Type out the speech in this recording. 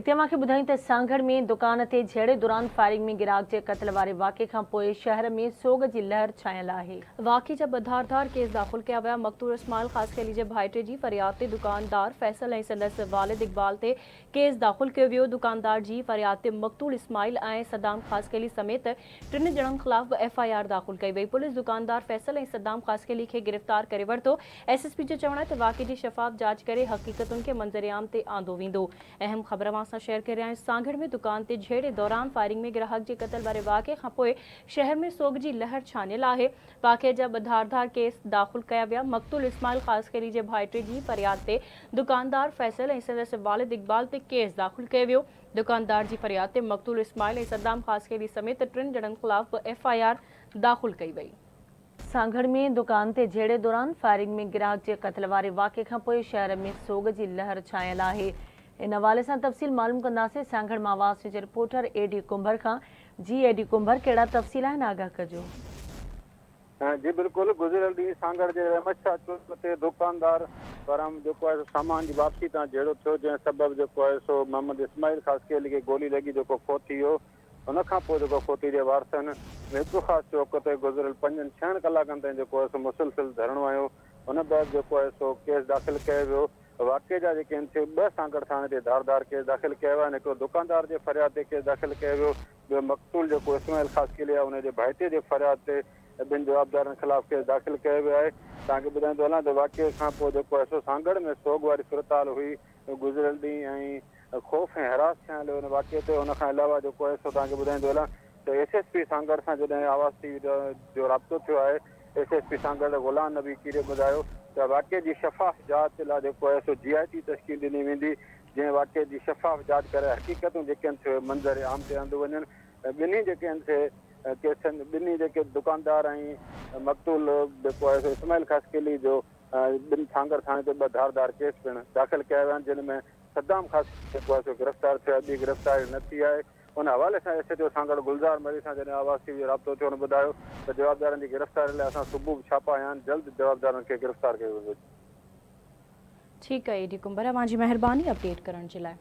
هتي اوهان کي ٻڌايون ته سانگهڙ ۾ دڪان تي جهيڙي دوران فائرنگ ۾ گراهڪ جي قتل واري واقعي کان پوء شهر ۾ سوڳ جي لهر ڇانيل آهي. واقعي جا ٻه ڌار ڌار ڪيس داخل ڪيا ويا، مقتول اسماعيل خاصخيلي جي ڀائٽي جي فرياد تي دڪاندار فيصل ۽ سندس والد اقبال تي ڪيس داخل ڪيو ويو، دڪاندار جي فرياد تي مقتول اسماعيل ۽ صدام خاصخيلي سميت ٽن ڄڻن خلاف به ايف I R داخل ڪئي وئي، پوليس دڪاندار فيصل ۽ صدام خاصخيلي کي گرفتار ڪري ورتو، ايس ايس پي جو چوڻ آهي ته واقعي جي شفاف جاچ ڪري حقيقتن کي منظرعام تي آندو ويندو. اهم خبر اوهان سان شيئر ڪري رهيا آهيون سانگهڙ ۾ دڪان تي جهيڙي دوران فائرنگ ۾ گراهڪ جي قتل واري واقعي کانپوء شهر ۾ سوڳ جي لهر ڇانيل آهي واقعي جا ٻه ڌار ڌار ڪيس داخل ڪيا ويا مقتول اسماعيل خاصخيلي جي ڀائٽي جي فرياد تي دڪاندار فيصل ۽ سندس والد اقبال تي ڪيس داخل ڪيو ويو دڪاندار جي فرياد تي مقتول اسماعيل ۽ صدام خاصخيلي سميت ٽن ڄڻن خلاف به ايف I R داخل ڪئي وئي. سانگهڙ ۾ دڪان تي جهيڙي دوران فائرنگ ۾ گراهڪ جي قتل واري واقعي کانپوء شهر ۾ سوڳ جي لهر ڇانيل آهي. ان حوالي سان تفصيل معلوم ڪنداسين سانگهڙ مان آواز نيوز جي رپورٽر اي ڊي ڪنڀر کان. جي اي ڊي ڪنڀر ڪهڙا تفصيل آهن آگاهه ڪجو. جي بلڪل گذريل ڏينهن سانگهڙ جي رحمت شاهه چوڪ تي دڪاندار پاران جيڪو آهي سو سامان جي واپسي تان جهيڙو ٿيو جنهن سبب جيڪو آهي سو محمد اسماعيل خاصخيلي کي گولي لڳي جيڪو فوت ٿي ويو ان کان پوء جيڪو فوتي جي وارثن ميرپورخاص چوڪ تي گذريل پنجن ڇهن ڪلاڪن تائين جيڪو آهي سو مسلسل ڌرڻو هنيو ان بعد جيڪو آهي سو ڪيس داخل ڪيو ويو واقعي جا جيڪي آهن سي ٻه سانگهڙ ٿاڻي تي ڌار ڌار ڪيس داخل ڪيا ويا آهن هڪڙو دڪاندار جي فرياد تي ڪيس داخل ڪيو ويو ٻيو مقتول جيڪو اسماعيل خاصخيلي آهي ان جي ڀائٽي جي فرياد تي ٻن جوابدارن خلاف ڪيس داخل ڪيو ويو آهي توهان کي ٻڌائيندو هلان ته واقعي کان پوء جيڪو آهي سو سانگهڙ ۾ سوڳ واري صورتحال هئي گذريل ڏينهن ۽ خوف ۽ هراس ڇانيل هيو ان واقعي تي ان کان علاوه جيڪو آهي سو توهان کي ٻڌائيندو هلان ته ايس ايس پي سانگهڙ سان جڏهن آواز ٽي وي جو رابطو ٿيو آهي S S P Sanghar Ghulam Nabi Kerio ٻڌايو ته واقعي جي شفاف جاچ لاء جيڪو آهي سو جي آء ٽي تشڪيل ڏني ويندي جنهن واقعي جي شفاف جاچ ڪري حقيقتون جيڪي آهن سي منظر عام تي آندو وڃن ٻنهي جيڪي آهن سي ڪيسن ٻنهي جيڪي دڪاندار ۽ مقتول جيڪو آهي سو اسماعيل خاصخيلي جو ٻن سانگهڙ ٿاڻي تي ٻه ڌار ڌار ڪيس پڻ داخل ڪيا ويا آهن جن ۾ صدام خاصخيلي جيڪو آهي سو گرفتار ٿيو آهي ٻي گرفتاري نه ٿي آهي ان حوالي سان ايس ايچ او سانگهڙ گلزار مري سان جڏهن آواز ٽي وي جو رابطو ٿيو هن ٻڌايو ته جوابدارن جي گرفتاري لاء اسان صبح به ڇاپا هنيا آهن جلد جوابدارن کي گرفتار ڪيو ويندو. ٺيڪ آهي اي ڊي ڪنڀر اوهان جي مهرباني اپڊيٽ ڪرڻ جي لاء.